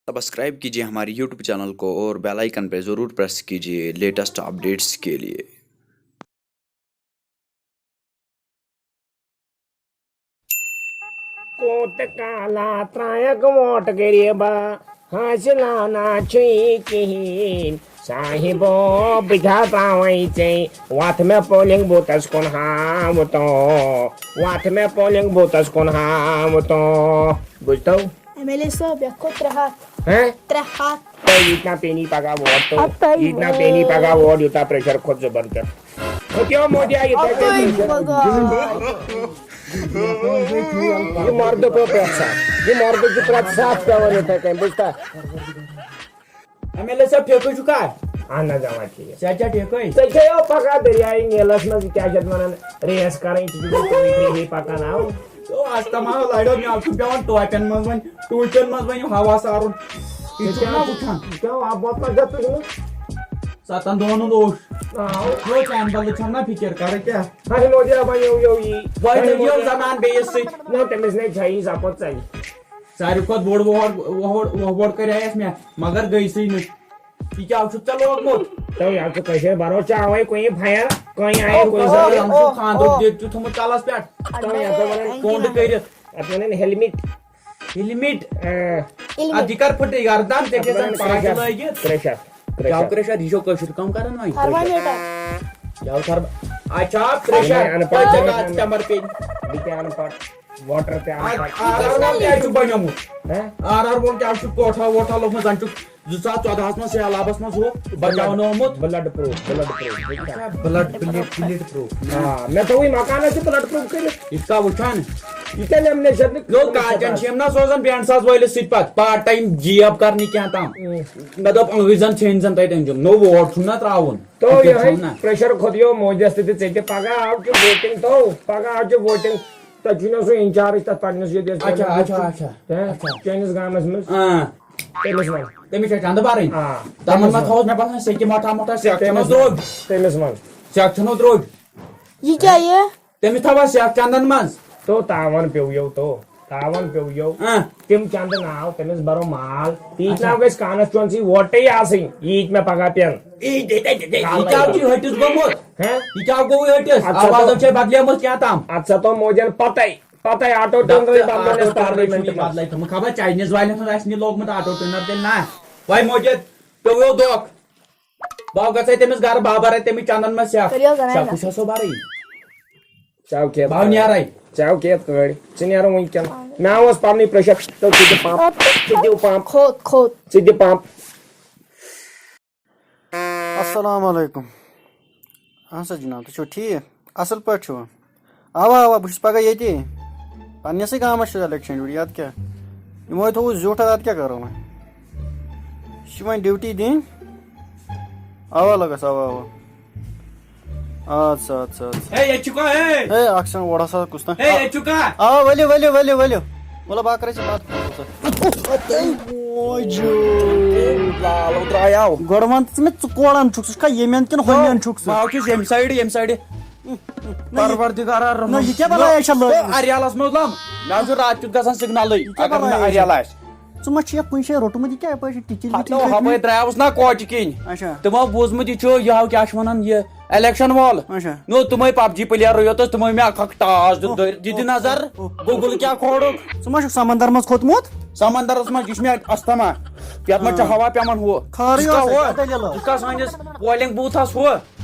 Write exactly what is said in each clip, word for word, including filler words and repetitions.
Subscribe कीजिए हमारे YouTube channel को और बेल आइकन पे ज़रूर प्रेस कीजिए लेटेस्ट अपडेट्स के लिए। کوٗتاہ کالا ترٛایَکھ ووٹ غریٖبا، حٲصِل آو نا چھُے کِہیٖنۍ۔ صاحِبو، بہٕ چھا ترٛاوَے ژے وَتھ مےٚ پولِنٛگ بوٗتَس کُن ہاوُتو، وَتھ مےٚ پولِنٛگ بوٗتَس کُن ہاوُتو۔ بوٗزتو؟ ایم ایل اے صٲب، یَتھ کھوٚت ترٛےٚ ہَتھ۔ ہہ؟ ترٛےٚ ہَتھ۔ تۄہہِ ییٚتہِ نا پیٚنی پگاہ ووٹ تو۔ ہَتَے ییٚتہِ نا پیٚنی پگاہ ووٹ، یوٗتاہ پریشر کھوٚت زبردست۔ کھوٚت یو مودی آ، یوٗتاہ ہَتَے پریشر۔ پگاہ۔ یہِ مردٕ پیوٚو پرٛٮ۪تھ ساتہٕ۔ یہِ مردٕ چھُ پرٛٮ۪تھ ساتہٕ پٮ۪وان یِتھَے کٔنۍ، بوٗزتھا؟ ایم ایل اے صٲب، ٹھیکٕے چھُکھا؟ اہن حظ، اوا، ٹھیٖک۔ صحت چھا ٹھیکٕے؟ ژےٚ چھے یو پگاہ دٔریایہِ نیٖلس منٛز، یہِ کیٛاہ چھِ اَتھ وَنان، ریس کَرٕنۍ، ژٕ چھُکھ تُہۍ پَکان، آو۔ تو اَسہِ تَمام لَڑیو، مےٚ چھُ پٮ۪وان ٹوپٮ۪ن منٛز وۄنۍ، ٹوٗپٮ۪ن منٛز وۄنۍ ہوا سارُن۔ یہِ چھُکھ نا وٕچھان؟ کیٛاہ، آ، بہٕ پَتہٕ گژھٕ تُہۍ نہٕ۔ ستن دۄہن ہُنٛد اوس۔ آو۔ یو چانہِ بدلہٕ چھَم نا فِکر کَرٕنۍ کیٛاہ؟ تۄہہِ موجوٗب وۄنۍ یِیو، یِیو یی۔ وۄنۍ تۄہہِ دٔپِو موجوٗب۔ زنان بیٚیِس سۭتۍ۔ نہ، تٔمِس نے چھےٚ یی زپوت ژَلہِ۔ ساروی کھۄتہٕ بوٚڑ وۄہڑ، وۄہڑ، وۄہڑ کرییَس مےٚ، مگر گٔے سٕے نہٕ۔ یہِ کیٛاہ چھُکھ ژےٚ لوگمُت؟ تۄہہِ حظ چھُ کٲشِر بروسہٕ، اَوَے کُنہِ فایَر، کُنہِ آیہِ، کُنہِ او، زَبٲنۍ۔ او، چھُکھ خانٛدرُک او۔ دِتھ دیُتمُت تَلَس پٮ۪ٹھ۔ اَتھ کونٛڈ کٔرِتھ۔ اَتھ وَنان ہیلمِٹ۔ ہیلمِٹ۔ اۭں۔ اَدٕ یہِ کَر پھٕٹے گردن، ژےٚ چھےٚ زَن پاچہِ لٲگِتھ۔ Pressure, pressure. کیٛاہ پریشر؟ یہِ چھو کٲشُر کَم کَران وۄنۍ؟ تھرمامیٹر۔ کیٛاہ تھرم-، اچھا، پریشر۔ اَنپَڑ۔ تۄہہِ کَتھ چمبر پیٚیہِ؟ بہٕ تہِ اَنپَڑ۔ واٹر تہِ اَنپَڑ۔ آر آر وول کیٛازِ چھُ بنیومُت؟ ہہ؟ آر آر وول کیٛازِ چھُ کوٹھا ووٹھا لوٚگمُت؟ زَن چھُکھ زٕ ساس ژۄدہَس منٛز سہلابَس منٛز ہُہ بچاونہٕ آمُت۔ Blood proof, blood proof, blood proof. آ، مےٚ تھوٚوُے مکانَس تہِ بلڈ پروٗف کٔرِتھ۔ یہِ چھُکھا وٕچھان؟ یہِ کیٛاہ لیمنیشن؟ نو، کاجن چھِ یِم نا سوزان بینڈ ساز وٲلِس سۭتۍ پتہٕ پارٹ ٹایم جاب کرنہِ کینٛہہ تام۔ اۭں۔ مےٚ دوٚپ، أنٛگٕج زن ژھیٚنۍ زن تتہِ أنٛزیوم۔ نو، ووٹ چھُم نا ترٛاوُن۔ تو اَتہِ یِہوٚے چھُم نا۔ پریشر کھوٚت یو موجس تہِ تہٕ ژےٚ تہِ۔ پگاہ آو کہِ ووٹنگ تو، پگاہ آو کہِ ووٹنگ۔ تۄہہِ چھُو نا سُہ انچارج تتھ پننِس ییٚتہِ یَس اچھا، پٮ۪ٹھ اچھا، اچھا، ہہ؟ اچھا۔ چٲنِس گامس منٛز۔ آ۔ تٔمِس وَن۔ تٔمِس چھا چندٕ بَرٕنۍ؟ آ۔ تَمَن تٔمِس ما وَن۔ تھاوَس مےٚ باسان سیٚکہِ مۄٹھا مۄٹھا، سیٚکھ چھَنہٕ تٔمِس وَن۔ درٛوٚگ۔ تٔمِس وَن۔ سیٚکھ چھَنہٕ درٛوٚگ۔ یہِ کیٛاہ یہِ؟ تٔمِس تھاوَس سیٚکھ چندن منٛز۔ تو تاوَن پیوٚو یو تو۔ تاوَن پیوٚو یو۔ آ۔ تِم چندٕ ناو تٔمِس بَرو مال۔ تیٖتۍ اچھا۔ ناو گژھِ کانسچُونسی ووٹٕے آسٕنۍ۔ ییٖتۍ مےٚ پگاہ پٮ۪ن۔ یی دے دے دے دے۔ یہِ کیٛاہ چھُ ہٹِس گوٚمُت؟ ہہ؟ یہِ کیٛاہ گوٚوُے ہٹِس؟ اَدٕ سا آوازو تو۔ چھے بدلیمٕژ کینٛہہ تام۔ اَدٕ سا تو موجن پَتَے۔ پتہٕ آٹو ٹیونرٕے بدلٲونس پارلیمنٹ منٛز۔ بدلٲے تھوٚمُت۔ خبر چاینیز والٮ۪ن ہُنٛد آسہِ نہٕ لوگمُت آٹو ٹیونر تیٚلہِ نا۔ وۄنۍ موجود پیوٚو دۄکھ۔ بہٕ گژھے تٔمِس گرٕ، بہٕ بَرے تٔمِس چندن منٛز سیٚکھ۔ کٔرِو حظ سیٚکھ رنٛگ۔ کُس ہسا بَرٕے؟ چاو کھیٚتھ بہٕ کٲڑۍ۔ نیرے۔ چاو کھیٚتھ کٲڑۍ۔ ژٕ نیرو وٕنکیٚن۔ مےٚ اوس پننُے پریشر۔ تو ژٕ دِ پمپ۔ ژٕ دِ پمپ۔ کھوٚت، کھوٚت۔ ژٕ دِ پمپ۔ السلام علیکم۔ اہن سا جناب، تُہۍ چھِو ٹھیٖک؟ اَصٕل پٲٹھۍ چھِوٕ؟ اَوا اَوا، بہٕ چھُس پَگاہ ییٚتی۔ پنٛنِسٕے گامَس چھُ اِلٮ۪کشَن ڈیوٗٹی، اَدٕ کیٛاہ؟ یِمو ہے تھوٚوُس زیُٹھ، اَدٕ کیٛاہ کَرو وۄنۍ؟ یہِ چھِ وۄنۍ ڈیوٗٹی دِنۍ۔ اَوا لَگَس، اَوا اَوا۔ اَدٕ سا اَدٕ سا اَدٕ سا۔ ہے، ییٚتہِ چھُکھا؟ ہے، ہے، اَکھ سٮ۪کَنٛڈ، اورٕ ہسا کُس تام۔ ہے، ییٚتہِ چھُکھا؟ آ، ؤلِو ؤلِو ؤلِو ؤلِو۔ وَلہٕ بہٕ ہا کَرَے ژےٚ پَتہٕ فون۔ لالو درٛایاو۔ گۄڈٕ وَن ژٕ مےٚ، ژٕ کورَن چھُکھ؟ ژٕ چھُکھا ییٚمٮ۪ن کِنہٕ ہُمٮ۪ن چھُکھ ژٕ؟ بہٕ ہا چھُس ییٚمہِ سایڈٕ، ییٚمہِ سایڈٕ۔ نہ، یہِ پروردگار الرحمان۔ نہ، یہِ کیٛاہ بَلایہ چھےٚ لٲجمٕژ؟ ہے، اریالَس منٛز لَم۔ مےٚ حظ چھُ راتھ کیُتھ گژھان سِگنَلٕے، یہِ کیٛاہ اگر نہٕ بَلایہ اریال چھےٚ؟ آسہِ۔ ژٕ ما چھُکھ یہِ کُنہِ جایہِ روٚٹمُت؟ یہِ کیٛاہ یَپٲرۍ چھِ ٹِکِر وِکِر ہَتو ہَپٲرۍ چھٔکمٕتۍ؟ درٛایاوُس نا کوچہِ کِنۍ۔ اچھا۔ تِمو بوٗزمُت یہِ چھُ یہِ ہاو کیٛاہ چھِ وَنان یہِ الیکشن وول۔ اچھا۔ نو تِمے پب جی پلیئر یوت ٲسۍ، تِمے مےٚ اکھ اکھ ٹاس دیُت اوہ، دٲرِتھ۔ یہِ تہِ اوہ، نظر۔ اوہ، اوہ۔ گوٗگل کیٛاہ کھولُکھ؟ ژٕ ما چھُکھ سمندر منٛز کھوٚتمُت؟ سمندرس منٛز یہِ چھُ مےٚ استھما۔ یتھ منٛز چھُ آ۔ ہوا پٮ۪وان ہُہ۔ خٲرٕے ژٕ چھُکھا اوسا؟ ہُہ؟ کیٛاہ دٔلیٖل ٲس؟ ژٕ چھُکھا سٲنِس پولنگ بوٗتھس ہُہ؟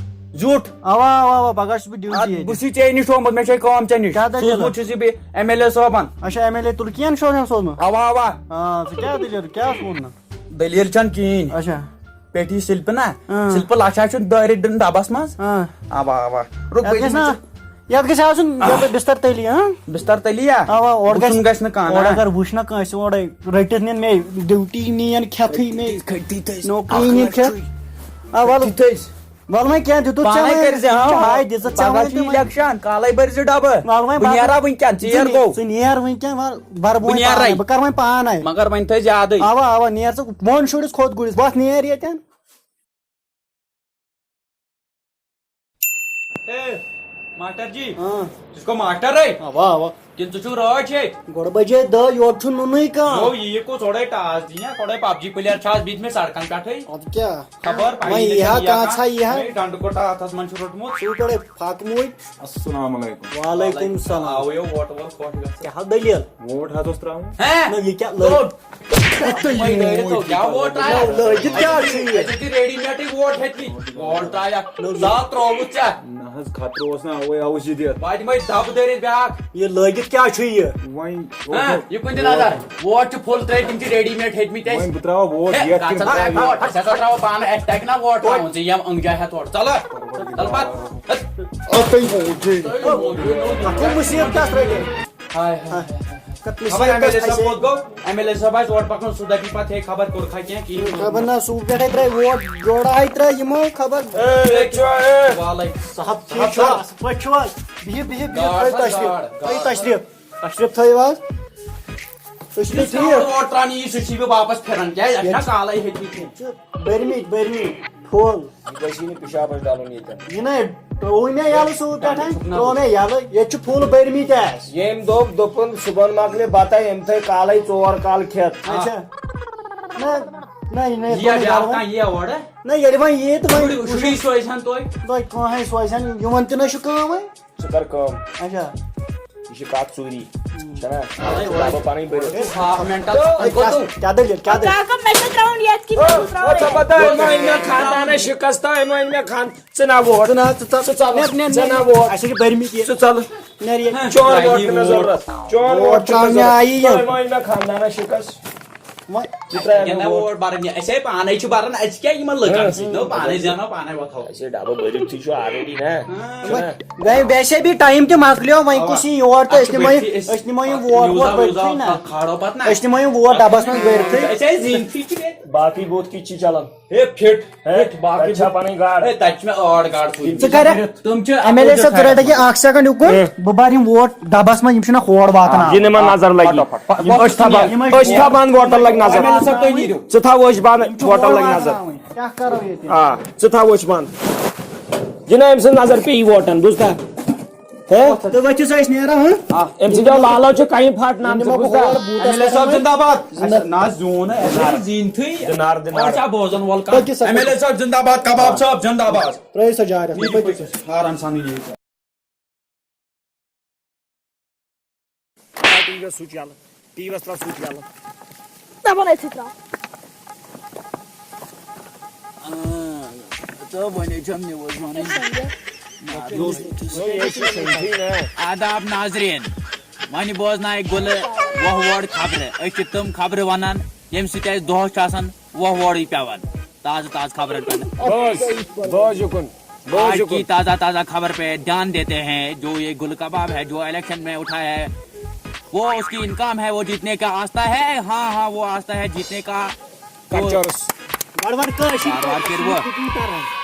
زیُٹھ۔ اوا، اوا، اوا، پگاہ چھُس بہٕ ڈیوٹی اَتھ ییٚتہِ۔ بہٕ چھُس ژےٚ نِش آمُت، مےٚ چھے کٲم ژےٚ نِش۔ کیٛاہ دٔلیٖل ٲس؟ سوٗزمُت چھُس یہِ بیٚیہِ ایم ایل اے صٲبن۔ اچھا، ایم ایل اے تُلہٕ کِہیٖنۍ چھُ سوزمُت؟ اوا، اوا۔ آ، ژٕ کیٛاہ دٔلیٖل؟ کیٛاہ اوس ووٚنمُت؟ دٔلیٖل چھَنہٕ کِہیٖنۍ۔ اچھا۔ پیٹھی سِلپہٕ نا، اۭں۔ سِلپہٕ لَچھ حظ چھُ دٲرِتھ دیُن ڈَبَس منٛز۔ اۭں۔ اَوا، اَوا۔ رُک، یَتھ بہٕ گژھِ دِمہٕ نا، ژےٚ یَتھ گژھِ آسُن، یَتھ بِستَر تٔلی، ہاں؟ بِستَر تٔلی یا؟ اَوا، اورٕ وٕچھُن گژھِ، گژھِ نہٕ کانٛہہ، اورٕ نا؟ اگر وٕچھ نا کٲنٛسہِ اورَے، رٔٹِتھ نِن مے، ڈیوٹی نِیَن کھٮ۪تھٕے مے، کھٔٹی تھٲیِس۔ نوکری اَکھ نِیَن لَچھ کھٮ۪تھ۔ چھُے۔ آ، وَلہٕ۔ کھٔٹی تھٲیِس۔ وَلہٕ وۄنۍ کینٛہہ دِتُتھ ژےٚ پانے وۄنۍ، کٔرۍ زِ، ہاں۔ چاے دِژٕتھ ژےٚ پگاہ وۄنۍ چھُ تِمن۔ الیکشن، کالے بٔرۍ زِ ڈبہٕ۔ وَلہٕ وۄنۍ بہٕ پتہٕ۔ نیرا وٕنکیٚن، ژیر ژٕ گوٚو۔ ژٕ نیر وٕنکیٚن، وَلہٕ بہٕ بہٕ رَبہٕ وۄنۍ نیرے۔ پانے، بہٕ کَرٕ وۄنۍ پانے۔ مگر وۄنۍ تھٲیزِ یادٕے۔ اَوا، اَوا، نیر ژٕ، وۄن شُرِس کھوٚت گُرِس، وۄتھ نیر ییٚتٮ۪ن۔ ہے، ماسٹر جی، ہاں۔ ژٕ چھُکھ ماسٹرٕے؟ اوا، اوا۔ کِنہٕ ژٕ چھُکھ رٲچھ ییٚتہِ؟ گۄڈٕ بجے دہ، یورٕ چھُنہٕ نُنُے کانٛہہ۔ نو، یہِ کُس اورَے ٹاس دِیہِ یا گۄڈَے پب جی پٕلیر چھِ آز بِہِتھ مےٚ سڑکن پٮ۪ٹھٕے؟ اَدٕ کیٛاہ؟ خبر وۄنۍ پَیی یی نہٕ ہا چھےٚ کانٛژھا یی ہا۔ ہے، ڈنڈٕ کوٚٹا اَتھَس منٛز چھُ روٚٹمُت۔ ژٕ پٮ۪ٹھَے پھاکہٕ موٗدۍ۔ السلام علیکم۔ وعلیکم السلام۔ آوٕے یو ووٹہٕ وول خۄش گژھان۔ کیٛاہ دٔلیٖل؟ ووٹ حظ اوس ترٛاوُن۔ ہے؟ نہ، یہِ کیٛاہ لٔج؟ کوٚت؟ وۄنۍ لٲرِتھ تو کیٛاہ ووٹ ترٛایَکھ؟ لٲگِتھ کیٛاہ چھُ یہِ؟ اَتہِ چھِ ریڈی میڈٕے ووٹ ہیٚتمٕتۍ۔ ووٹ ترٛایَکھ۔ نہ، یہِ زال ترٛووُتھ ژےٚ۔ نہ حظ، خطرٕ اوس نہ اوے، اوس یہِ دِتھ۔ وۄنۍ دِمَے دَبہٕ دٲرِتھ بیٛاکھ۔ یہِ لٲگِتھ کیٛاہ چھُ یہِ؟ وۄنۍ ہاں، یہِ کُنہِ نظر؟ ووٹ چھِ فُل ترٛٲوِتھ، تِم چھِ ریڈی میڈ ہیٚتمٕتۍ اَسہِ۔ وۄنۍ بہٕ ترٛاوہا ووٹ ہے، یَتھ کَتھ کِنہٕ ژٕ ترٛاوَکھ ترٛاوِ ووٹ؟ أسۍ ہسا ترٛاوو پانہٕ، اَسہِ تَگہِ نہ ووٹ ترٛاوُن، ژٕ یِم أنٛگجہِ ہٮ۪تھ ووٹ۔ چلو، چل پَتہٕ۔ اَتھ تۄہہِ ووٹ، جی۔ تۄہہِ ووٹ۔ اَتھ کُن مُصیٖبت کَتھ رٔٹِو؟ ہاے، ہاے، ہاے۔ کَتھ خبر مُصیٖبت ایم ایل اے کَتھ صٲب کھسہِ؟ کوٚت گوٚو؟ ایم ایل اے صٲب آسہِ اورٕ پَکان، سُہ دَپہِ پَتہٕ ہے خبر کوٚرکھا کینٛہہ، کِہیٖنۍ۔ خبر نہ، سُہ پٮ۪ٹھَے ترٛٲے ووٹ، جوڑا ہَے ترٛٲے یِمو خبر۔ اے، ییٚتہِ چھُ، اے۔ وعلیکم۔ صاحب ٹھیٖک صاحب چھُوا؟ اَصٕل پٲٹھۍ چھُوا؟ بِہِو، بِہِو، بِہِو، گاڈ تھٲیِو حظ، تشریٖف۔ گاڈ، تھٲیِو گاڈ۔ تشریٖف۔ تشریٖف تھٲیِو حظ۔ یُس تہِ ووٹ ترٛاونہِ یی، سُہ چھُے بہٕ واپس پھِران۔ کیٛازِ؟ اَسہِ چھُنہ ییٚتہِ کالَے ہیٚتمٕتۍ کینٛہہ۔ چھُ بٔرمٕتۍ، بٔرمٕتۍ، full۔ یہِ گژھی نہٕ پِشابَس ڈَلُن ییٚتٮ۪ن۔ یہِ نَے ترٛووُے مےٚ یَلہٕ سُہ پٮ۪ٹھَے، ترٛوو مےٚ یَلہٕ۔ ییٚتہِ چھُ full بٔرمٕتۍ اَسہِ۔ ییٚمۍ دوٚپ، دوٚپُن، صُبحن مۄکلہِ بَتَے، أمۍ تھٲے کالَے ژور کالہٕ کھٮ۪تھ۔ اچھا۔ نہ، نہ، یہِ نَے یہِ ترٛوو مےٚ بیٛاکھ یَلہٕ وۄنۍ۔ کانٛہہ یی اورٕ؟ نہ، ییٚلہِ وۄنۍ یی تہٕ وۄنۍ شُرۍ، شُرۍ سوزِ ہَن تۄہہِ۔ تۄہہِ کانٛہہ ہے سوزِ ہَن، یِمَن تہِ نَے چھُ کٲمٕے۔ ژٕ کر کٲم۔ اچھا۔ یہِ چھِ کَتھ ژوٗری۔ ہُم۔ چھَنا؟ اَوَے، اَوَے۔ ژٕ لاگو پَنٕنۍ بٔرِتھ۔ ہے، ہاف مٮ۪نٹَل۔ ہے، کوٚت کَتھ؟ کیٛاہ دٔلیٖل؟ کیٛاہ دٔلیٖل؟ کاکا، مےٚ چھُنہٕ ترٛاوُن یَتھ کِہیٖنۍ، او، بہٕ ترٛاوَے۔ او، ژےٚ پَتہ، أمۍ أنۍ مےٚ خاندانَس شِکَست، أمۍ أنۍ مےٚ خان-، ژٕ نہ ووٹ۔ ژٕ نہ، ژٕ ژَل۔ ژٕ ژَل۔ نیر، نیر، ژٕ نہ نیر۔ ووٹ۔ اَسہِ چھِ بٔرمٕتۍ یہِ۔ ژٕ ژَل۔ نیر یہِ۔ چون ووٹ چھُنہٕ ضروٗرت۔ چون ووٹ ووٹ چھُنہٕ ترٛاونہِ ضروٗرت۔ آیی یِم۔ أمۍ أنۍ مےٚ خاندانَس شِکَست۔ وۄنۍ یہِ ترٛایہِ گِنٛدان مےٚ ووٹ۔ ووٹ بَران، یہِ أسۍ ہے پانَے چھِ بَران، أسۍ کیٛاہ یِمَن لُکَن ہاں۔ سۭتۍ؟ نو، پانَے زینو، پانَے وۄتھو۔ اَسہِ ہے ڈَبہٕ بٔرِتھ تہِ چھُ already نا۔ ہاں۔ چھُنا؟ وۄنۍ ویسے بھی ٹایم تہِ مۄکلیو، وۄنۍ اَوا۔ کُس یی یور تہٕ اَتھ أسۍ چھُ نِمو یِم، بٔرِتھٕے، أسۍ نِمو یِم اَتھ ووٹ ووٹ یوٗزا بٔرِتھٕے ووٗزا نا۔ کھالو پَتہٕ نا۔ أسۍ نِمو یِم ووٹ ڈَبَس منٛز بٔرِتھٕے۔ أسۍ ہے زِنۍ تہِ چھِ بیٚیہِ۔ باقٕے بوٗتھ کِتھ چھِ چَلان؟ ہے، فِٹ۔ ہے، فِٹ، باقٕے تَتہِ چھا بوٗتھ۔ پَنٕنۍ گاڈ؟ ہے، تَتہِ چھِ مےٚ ٲٹھ گاڈ سوٗزمٕتۍ۔ ژٕ کَرٮ۪کھ تِم چھِ ایم ایل اے صٲب، ژٕ رَٹَکھ یہِ اَکھ سیکنڈ یُکُن، ہہ۔ بہٕ بَرٕ یِم ووٹ ڈَبَس منٛز، یِم چھِنہ ہور واتان آ، آز۔ یہِ نہٕ یِمَن نظر لَگی۔ پَتہٕ، پَتہٕ، یِم أچھ تھاو بنٛد، أچھ تھاو بنٛد، ووٹَن لَگہِ نظر۔ ایم ایل اے صٲب، تُہۍ نیٖرِو۔ ژٕ تھاو أچھ بنٛد، یِم چھِ ووٹَن ہور لَگہِ واتان نظر۔ وۄنۍ۔ کیٛاہ کَرو ییٚتہِ؟ آ، ژٕ تھاو أچھ بنٛد۔ یہِ نہ أمۍ سٕنٛز نظر پیٚیہِ ووٹَن، بوٗزتھا؟ ہے؟ تہٕ ؤتھِو سا، أسۍ نیرو، ہہ؟ آ، أمۍ سٕنٛدیو لالو چھِ کَنہِ پھاٹنامژٕ، بوٗزتھا؟ ایم ایل اے صٲب زِندہ باد۔ اَسہِ نہ حظ زیوٗن نہٕ، اَسہِ نہ۔ چھِ زیٖنتھٕے۔ دِنار، دِنار۔ اورٕ چھا بوزان وول کانٛہہ؟ پٔکِو سا، ایم ایل اے صٲب زِندہ باد، کباب صٲب زِندہ باد۔ ترٛٲیِو سا جارٮ۪س منٛز، پٔکِو سا۔ آرام سان یِیِو۔ ٹی وی یَس سُچ یَلہٕ، ٹی وی یَس ترٛاو سُچ یَلہٕ۔ دَپان أتھی ترٛاو۔ آ، تہٕ وۄنۍ چھَم news وَنٕنۍ۔ آداب ناظریٖن، وۄنۍ بوزناوِ گُلہٕ وۄہ وٲر خبرٕ۔ أسۍ چھِ تِم خبرٕ وَنان، ییٚمہِ سۭتۍ اَسہِ دۄہَس چھُ آسان وۄہ وورٕے پٮ۪وان۔ تازٕ تازٕ خبرَن پٮ۪ٹھ۔ بوز، بوز یُکُن۔ آج کی تازہ تازہ خبر پہ دھیان دیتے ہیں، جو یہ گل کباب ہے، جو الیکشن میں اٹھا ہے، وہ اس کی انکم ہے، وہ جیتنے کا آستہ ہے، ہاں ہاں، وہ آستہ ہے جیتنے کا۔ تو کچرس۔ گۄڈٕ وَن کٲشِر پٲٹھۍ،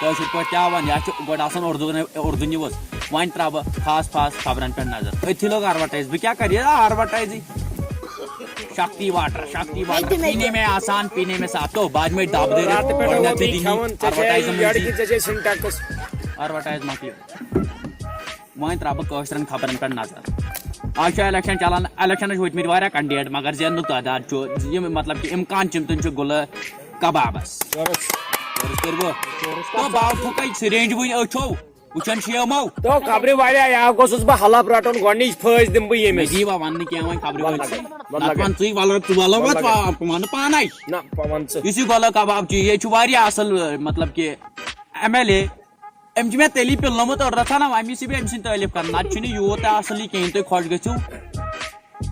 کٲشِر پٲٹھۍ کیٛاہ وَن، یا چھُ گۄڈٕ آسان اردو، اردو نیوٕز، وۄنۍ ترٛاوٕ بہٕ خاص خاص خبرن پٮ۪ٹھ نظر۔ أتھی لوگ advertise، بہٕ کیٛاہ کَرٕ، یہِ advertise۔ Shakti water, Shakti water, پینے میں آسان، پینے میں صاف۔ تو بعد میں ڈب دے رہے، رات پہ گۄڈٕنیتھٕے روٹی دِنی کھٮ۪وان، ژےٚ چھے advertise یہِ یڑٕ منٛز۔ کہِ ژےٚ چھے Sintex۔ Advertise مۄکلیو۔ وۄنۍ ترٛاوٕ بہٕ کٲشرٮ۪ن خبرن پٮ۪ٹھ نظر۔ آز چھُ election چلان، electionس چھِ وٲتمٕتۍ واریاہ candidate، مگر زیننُک تعداد چھُ، یِم مطلب کہِ اِمکان چھِنہٕ، تِم چھِ گُلہٕ کبابس۔ چورس۔ چورس کٔرۍ وٕ۔ تو باو پھُکے سِرینج وٕنۍ أچھو۔ وٕچھان چھِ یِمو۔ تو خبرِ والیا، یا گوٚژھُس بہٕ حلف رٹُن، گۄڈٕنِچ پھٲسۍ دِمہٕ بہٕ ییٚمِس۔ مےٚ دِیوا وننہٕ کینٛہہ وۄنۍ خبرِ وَلہٕ وٲلۍ لگے، سٕے؟ وَلہٕ نتہٕ لگے۔ وَن ژٕے، وَلہٕ ژٕ وَلہٕ وَتھ وَلہٕ لگے۔ وَ-، وَنہٕ پانے۔ نہ، بہٕ وَنہٕ ژٕ۔ یُس یہِ گۄلہٕ کباب چھُ، یہِ چھُ واریاہ اَصٕل، مطلب کہِ ایم ایل اے۔ أمۍ چھُ مےٚ تیٚلی پِلنومُت أڑ رژھا نا، اَمی سۭتۍ بہٕ أمۍ سٕنٛدۍ تعٲریٖف کران، نتہٕ چھُنہٕ یوٗت تہِ اَصٕل یہِ کِہیٖنۍ، تُہۍ خۄش گٔژھِو۔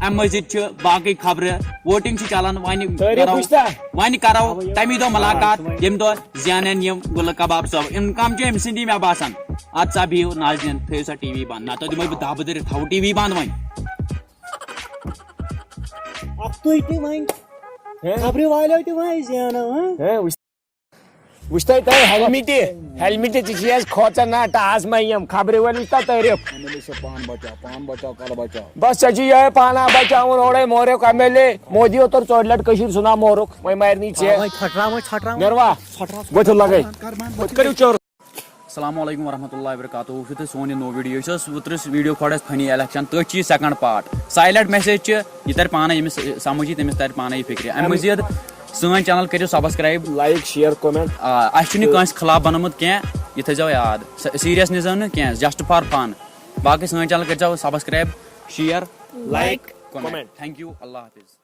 اَمہِ مٔزیٖد چھِ باقٕے خبرٕ، voting چھِ چلان، وۄنۍ تعریٖف کرو، وٕچھتا؟ وۄنۍ کرو تَمی دۄہ مُلاقات، آ، وۄنۍ۔ ییٚمہِ دۄہ زینن یِم گُلہٕ کباب صٲب۔ اِمکان چھُ أمۍ سٕنٛدی، مےٚ باسان۔ اَدٕ سا بِہِو ناظریٖن، تھٲیِو سا ٹی وی بنٛد، نَتہٕ دِمَے بہٕ دَبہٕ دٔرِتھ، تھاوو ٹی وی بنٛد وۄنۍ۔ اَکھ تُہۍ تہِ وۄنۍ۔ ہے؟ خبرِ والیو تہِ وۄنۍ زینو، ہاں؟ ہے، وٕچھ۔ وٕچھتَے تۄہہِ ہیلمٹہِ، ہیلمٹہِ تہِ چھِ اَسہِ کھوژان نہ، ٹاس ما یِم خبرِ وٲلۍ، وٕچھتا تعریٖف۔ ایم ایل اے صٲب، پان بچاو، پان بچاو، کَلہٕ بچاو۔ بس ژےٚ چھُ یِہوٚے پانہ بچاوُن، اورَے موریُک ایم ایل اے، مودی یو توٚر ژورِ لٹہِ کٔشیٖرِ، سُہ نا موریُک، وۄنۍ مارِ نہٕ ژےٚ۔ وۄنۍ ژھۄٹراو، وۄنۍ ژھۄٹراو۔ نیروا؟ ژھۄٹراو۔ بٔتھِ لگے۔ کر بنٛد، بٔتھِ کٔرِو چور۔ السلام علیکم ورحمۃ اللہ وبرکاتہ۔ وٕچھِو تُہۍ سون یہِ نوٚو ویٖڈیو۔ یہِ چھُ اوسمُت رٕژ ویٖڈیو کھۄڑ اَسہِ فنی الیکشن، تٔتھۍ چھُ یہِ سیکنڈ پارٹ۔ سایلنٹ میسیج چھِ، یہِ تَرِ پانے ییٚمِس سمجھ یی، تٔمِس تَرِ پانے یہِ فِکرِ۔ اَمہِ مٔزیٖد سٲنۍ چینل کٔرِو سبسکرایب۔ Like, share, comment. آ، اَسہِ چھُنہٕ کٲنٛسہِ خلاف بنومُت کینٛہہ، یہِ تھٲیزیو یاد۔ سیریسنس زٲنۍ نہٕ کینٛہہ، just for fun۔ باقٕے سٲنۍ چینل کٔرزیو subscribe, share, like, comment. Comment. Thank U, اللہ حافظ۔